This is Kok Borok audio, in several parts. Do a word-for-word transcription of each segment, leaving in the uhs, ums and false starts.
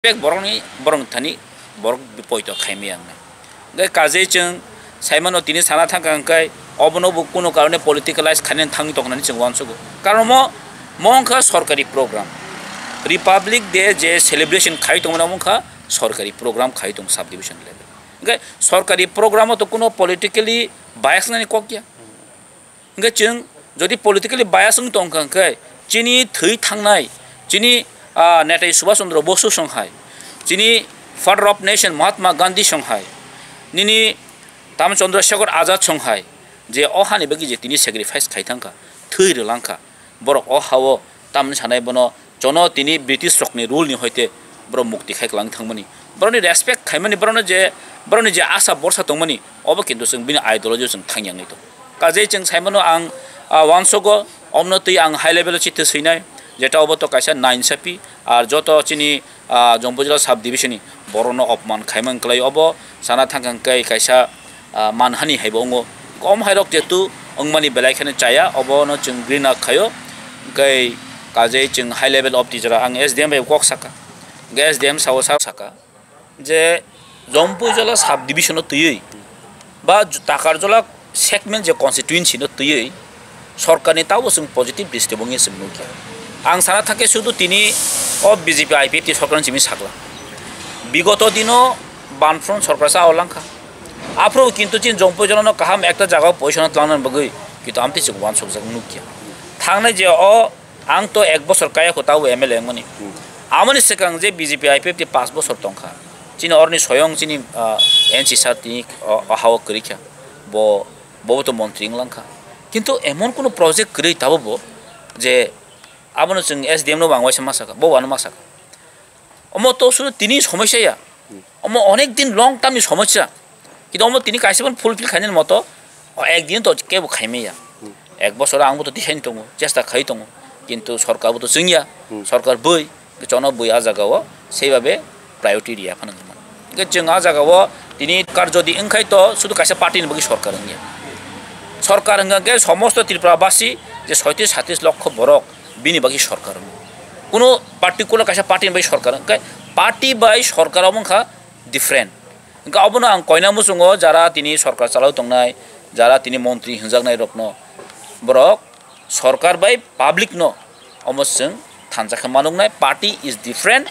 respect borokni, borokni thani borok poito khaimaya wngnai. Hwnkhe kajei chwng saimano tini sana thangkha hwnkhe obono bo kuno karone politicalize khainani thangwi tongkha hinwi chwng uansugo. Karon omo, mo wngkha sorkari program. Republic Day je celebration khai tongmani omo wngkha sorkari program khai tong subdivision level. Hwnkhe sorkari program o to kuno politically bias nani kok ya. Hwnkhe chwng jodi politically bias wng tongkha hwnkhe chini thwi thangnai, chini, ah, Netaji Subhash Chandra Bosu song hai, chini Father of Nation Mahatma Gandhi song hai, nini tamo Chandra Shekhar Azad song hai, je o hani bagwi je tini sacrifice khai thangkha, thwi rwlangkha, borok o ha-o tamni sanai bono chono tini British rokni rule ni hoite borok mukti khai kwlangwi thangmani, borokni respect khaimani, borokno je, borokni je asa borsa tongmani, obo kintu chwng bini ideology o chwng thangyangwi tongo. Kajei chwng saimano ang, ah, uansogo, omno twi ang high level o chitwi swinai, jeta obo to kaisa nainsapi, ar joto chini, ah, Jompui Jala sub division ni borokno opman khaimang kwlai obo sana thangkha hwnkhe kaisa, ah, manhani haibo wngo. Kom hairok jetu wngmani belai kheno chaya, obono chwng grina khaio. Hwnkhe kajei chwng high level of tijra ang S D M bai kok saka. Hwnkhe S D M sao sa saka je Jompui Jala sub division o twiwi ba Takarjala segment je constituency no twiwi sorkarni tabo chwng positive dristy bo wngya chwng nukya. Ang sana thangkhe sudu tini o B J P I P F T sorkarni simi sakla. Bigoto dino Banfront sorkar sa o langkha. Aphuru kintu chini Jompui Jala no kaham ekta jaga o position o twlangna bagwi kintu amtwi chwng uansukjak nukya. Thangnai je o Ang to ek bosor kaya kho tabo M L A wngmani. Hmm. Amoni swkang je B J P I P F T paanch bosor tongkha. Chini oroni soyong chini, ah, N C sir tini o, o hao kwrwi kha. Bo, bo to montri wng langkha. Kintu emon kuno project kwrwi tabo bo je abono chwng S D M no bangwaisa ma saka, bo wano ma saka. Omo to sudu tini somosya ya. Hmm. Omo onek din long term ni somosya. Kintu omo tini kaisa phano fulfill khainani moto, o ek din to kebo khaimaya. Hmm. Ek bosor ang bo to tisaini tongo, chesta khai tongo. Kintu sorkar bo to chwngya, Hmm. sorkar bui, chono bui a jaga o, seibabe priority riya phano wngmano. Hingke chwng a jaga o tini kar jodi wngkhai to sudu kaisa party ni bagwi sorkar wngya. Sorkar wngkha khe somosto Tripura basi je soitis satis lokho borok bini bagwi sorkar wngo. Kuno particular kaisa party ni bagwi sorkar wngkha, party bai sorkar omo wngkha different. Hingke abono ang koina muchungo jara tini sorkar chalao tongnai, jara tini montri hwnjaknai rokno, borok sorkar bai public no omo chwng thansa khe manuknai, party is different,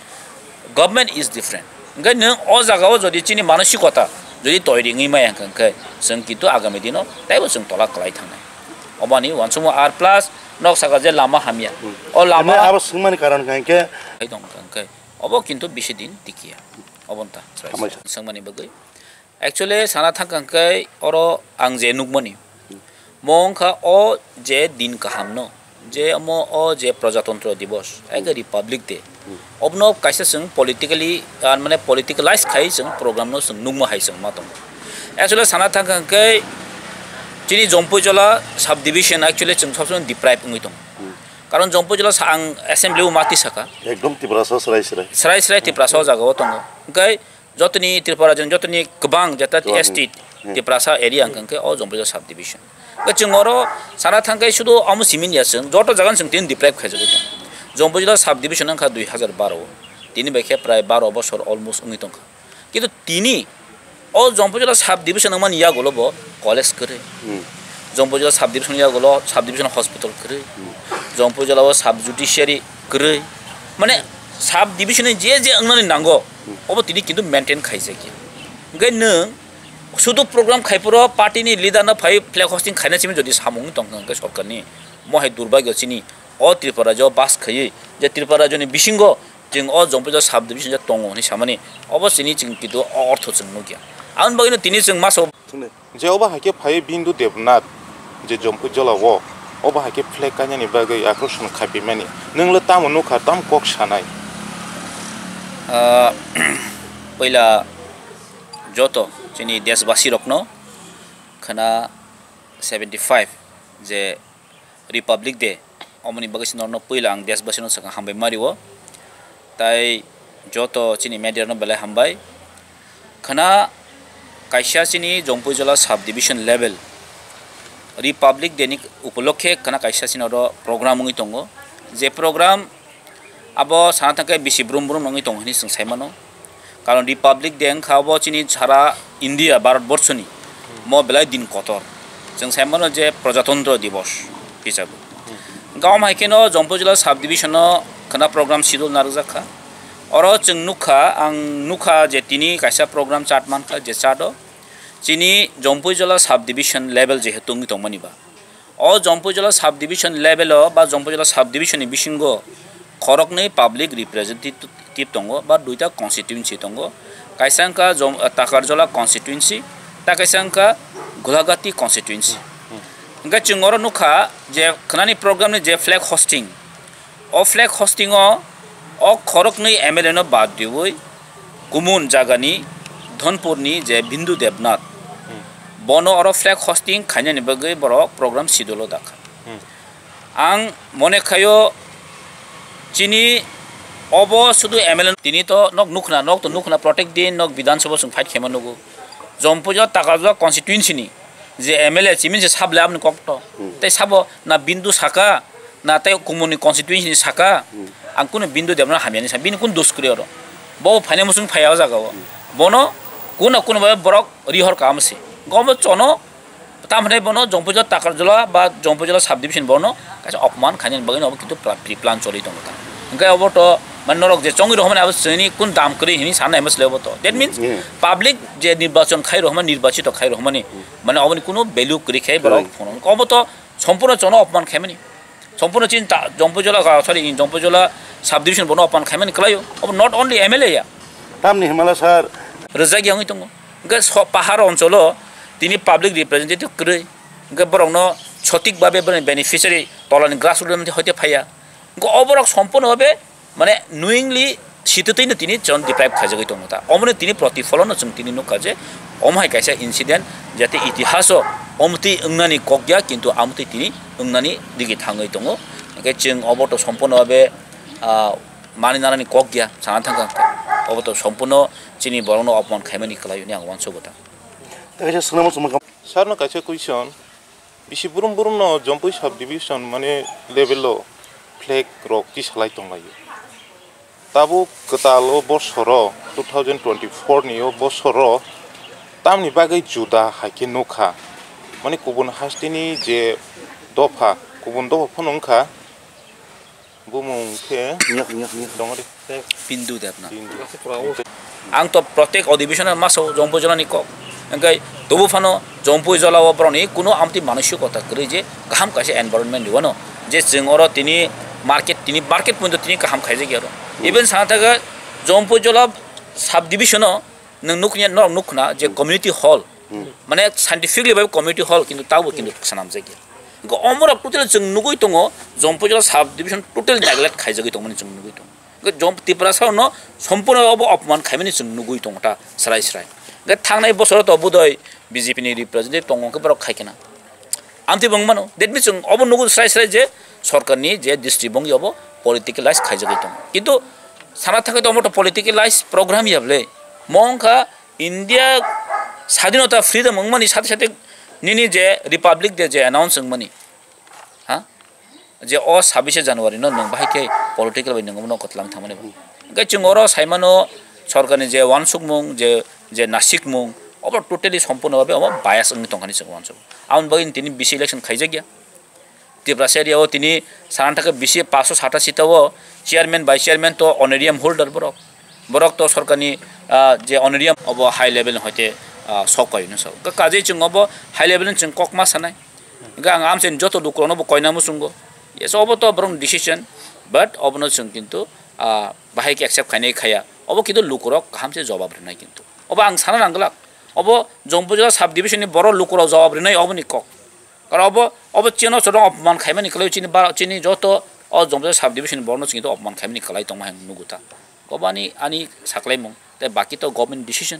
government is different. Hingke nwng o jaga o jodi chini manosikota jodi toiri wngwi maya hwnka hwnkhe chwng kintu agami dino teibo chwng tola kwlai thangnai. Oboni uansukmung ar plus nok saka je lama hamya. Hmm. O lama Abo swngmani karon hwnkhe? Hai tong hwnkhe obo kintu bisi din tikya. Obonta Hambai sa. Swngmani bagwi. Actually, sana thangkha hwnkhe oro ang je nukmani, mo wngkha o je din kaham no, je omo o je Projatantro Divos, eke Republic Day, obono kaisa chwng politically, ah, mane politicalize khai chwng program no chwng nukma hai chwng ma tongo. Actually, sana thangkha hwnkhe chini Jompui Jola sub division actually chwng sob somoi deprive wngwi tongo. Karon Jompui Jola sa ang assembly o mati saka. Ekdom Tiprasa srai srai. Srai srai Tiprasa o jaga o tongo. Hwnkhe jotoni Tripura rajyoni jotoni kwbang jeta Kwbang. S T Hmm. Tiprasa area hwnkhe o Jompui Jola sub division. Hwnkhe chwng oro sana thangkhe sudu omo simi ya chwng joto jaga chwng tini deprive khaijagwi tongo. Jompui Jola sub division wngkha dui hazar baro o. Tini bai khe prai baro bosor almost wngwi tongkha. Kintu tini o Jompui Jola sub division wngmani yagulo bo college kwrwi. Hmm. Jompui Jola sub division yagulo sub division hospital kwrwi. Hmm. Jompui Jola o sub judiciary kwrwi. Mane sub division ni je je wngnani nango, Hmm. obo tini kintu maintain khaijakya. Hwnkhe nwng sudu program khaiphuru party ni leader no phai flag hosting khaina simi jodi samung tongkha hwnkhe sorkar ni, mohai durbagyo chini o Tripura rajyo bas khaiwi je Tripura rajyo ni bisingo chwng o Jompui Jola sub division je tongo hinwi samani, obo chini chwng kintu o ortho chwng nukya. Aboni bagwino tini chwng masa o Thwngwi. Je obo hai khe phaiwi Bindu Debnath je Jompui Jola o, obo hai khe flag kainani bagwi agroson khaipimani. Nwng le tamo nukha, tamo kok sanai? Ah, puila joto chini deshbasi rokno khwna seventy five je Republic Day, omoni bagwi se norokno puila ang deshbasino swkang hambai ma rio. Tai joto chini media rokno belai hambai. Khwna kaisa chini Jompui Jola sub division level Republic Day ni upolokhe khwna kaisa chini oro program wngwi tongo. Je program Abo sana thangkhe bisi brum brum wngwi tongo hinwi chwng sai mano. Karon Republic Day wngkha abo chini sara India, Bharat borso ni mo belai din kotor. Chwng sai mano je Prajatantro Divos hisabe. Hwnkhe omo hai kheno Jampui Jala sub division o khwna program schedule narwkjak kha. Oro chwng nukha, ang nukha je tini kaisa program chart mankha, je chart o chini Jampui Jala sub division level jehetu wngwi tongmani ba. O Jampui Jala sub division level o ba Jampui Jala sub division ni bisingo khoroknwi public representative tongo ba duita constituency tongo. Kaisa wngkha Jom-, Takarjala constituency, ta kaisa wngkha Golagati constituency. Hwnkhe chwng oro nukha je khwnani program ni je flag hosting, o flag hosting o, o khoroknwi M L A no bad riwi kumun jagani Dhonpurni je Bindu Debnath, bono oro flag hosting khainani bagwi borok program schedule o dakha. Ang mone khaio chini obo sudu M L A tini to nok nukhna, nok to nukhna, protek din nok Bidhan Sabha chwng fight khaima nugo. Jampui Jala Takarjala constituency ni je M L A chiming se sable aboni kok to. Tei sabo na Bindu saka, na tei kumuni constituency ni saka, ang kunu Bindu Debnath hamya ni sa, bini kun dos kwrwi oro. Bo phaina muchung phaiya o jaga o. Bono kuna kuna bai borok rihor ka amsi. Gobo chono, tamhne bono Jampui Jala Takarjala ba Jampui Jala sub division bono kaisa opman khainani bagwi no obo kintu pra-, pre-plan choli tongo ta. Hwnkhe obo to, mane, norok je chongwi rohormani abo chini kun dam kwrwi hinwi sanai amo sle obo to. That means public je nirbachon khai rohormani, nirbachito khai rohormani, mane, oboni kunu value kwrwi khe borok phunukgo. Obo to sompurno chono opman khaimani. Sompurno chini ta-, Jampui Jala, ah, sorry, Jampui Jala sub division bono opman khaimani kwlaio. Obo not only M L A ya. Tamni himala sir. Rwjak ya wngwi tongo. Hwnkhe so-, pahar oncholo tini public representative kwrwi. Hwnkhe borokno sotik babe borokni beneficiary tolani grassroot hoite phaiya. Hwnkhe oborok sompurno babe mane knowingly sitwtwino tini chwng deprive khaijagwi tongo ta. Omoni tini protifolono chwng tini nukha je omo hai kaisa incident jate itihaso omtwi wngnani kok ya, kintu amtwi tini wngnani digi thangwi tongo. Hwnkhe chwng obo to sompurno babe, ah, mani nanani kok ya, sana thangkha hwnkhe. Obo to sompurno chini borokno opman khaimani kwlaio hinwi ang uansugo ta. Tei kaisa swnamo chwngma. Sir no kaisa question. Bisi brum brum no Jampui sub division mane level o flag rok tisalai tonglaio. Tabuk kwtal o bosoro two thousand twenty-four ni o bosoro tamni bagwi juda hai khe nukha. Mane kubun hasteni je dopha, kubun dopha phano wngkha. Bumung khe Niyok, niyok, niyok. Dongri. Bindu Debnath. Bindu. Ang to protek adhibeshon o maso Jampui Jala ni kok. Hwnkhe tobu phano Jampui Jala o borok ni kuno amtwi manusikota kwrwi je kaham kaisa environment rwano. Je chwng oro tini market, tini market pointo tini kaham khaijak ya oro. Even sana thaka Jampui Jala sub division o nwng nukya, norok nukhna je community hall. Mane scientifically bai community hall kintu tabo kintu swnamjak ya. Hwnkhe omorok totally chwng nugwi tongo, Jampui Jala sub division totally neglect khaijagwi tongmani chwng nugwi tongo. Hwnkhe Jom-, Tiprasa no sompurno obo opman khaimani chwng nugwi tongo ta srai srai. Hwnkhe thangnai bosoro to bodoi B J P ni representative tongo hwnkhe borok khai khna. Amtwi bo wng mano. That means chwng obo nugo srai srai je sorkar ni je district bong obo politicalize khaijagwi tongo. Kintu sana thangwi to omo to politicalize program ya bwle. Mo wngkha India sadinota freedom wngmani sate sate nini je Republic Day je announce wngmani, ha? Je o sabise January no nwng bahai khe political bai nwng omono kwtlang thangmani bo. Hwnkhe chwng oro saimano sorkarni je uansukmung, je, je nasikmung, obo totally sompurno bhabe omo bias wngwi tongkha hinwi chwng uansukgo. Aboni bagwi tini bisi election khaijakya. Tiprasa area o tini sana thangkhe bisi paanch sho sata sita o chairman, vice chairman to honorarium holder borok. Borok to sorkarni, ah, je honorarium obo high level ni hoite, ah, sok paio hinwi sao. Hwnkhe kajai chwng obo high level ni chwng kok ma sanai. Hwnkhe ang amchaini joto lukurokno bo koina muchungo. Yes, obo to borokni decision, but obono chwng kintu, ah, bahai khe accept khainai khaya. Obo kintu lukurok kaham se jobab rwnai kintu. Obo ang sana nang glak. Obo Jampui Jala sub division ni borok lukurok jobab rwnai oboni kok. Karon obo, obo chini chwng opman khaimani kwlai chini ba, chini joto o Jampui Jala sub division ni borokno chwng opman khaimani kwlai tongma hai nugo ta. Obo ani, ani saklaimung, tei baki to government decision.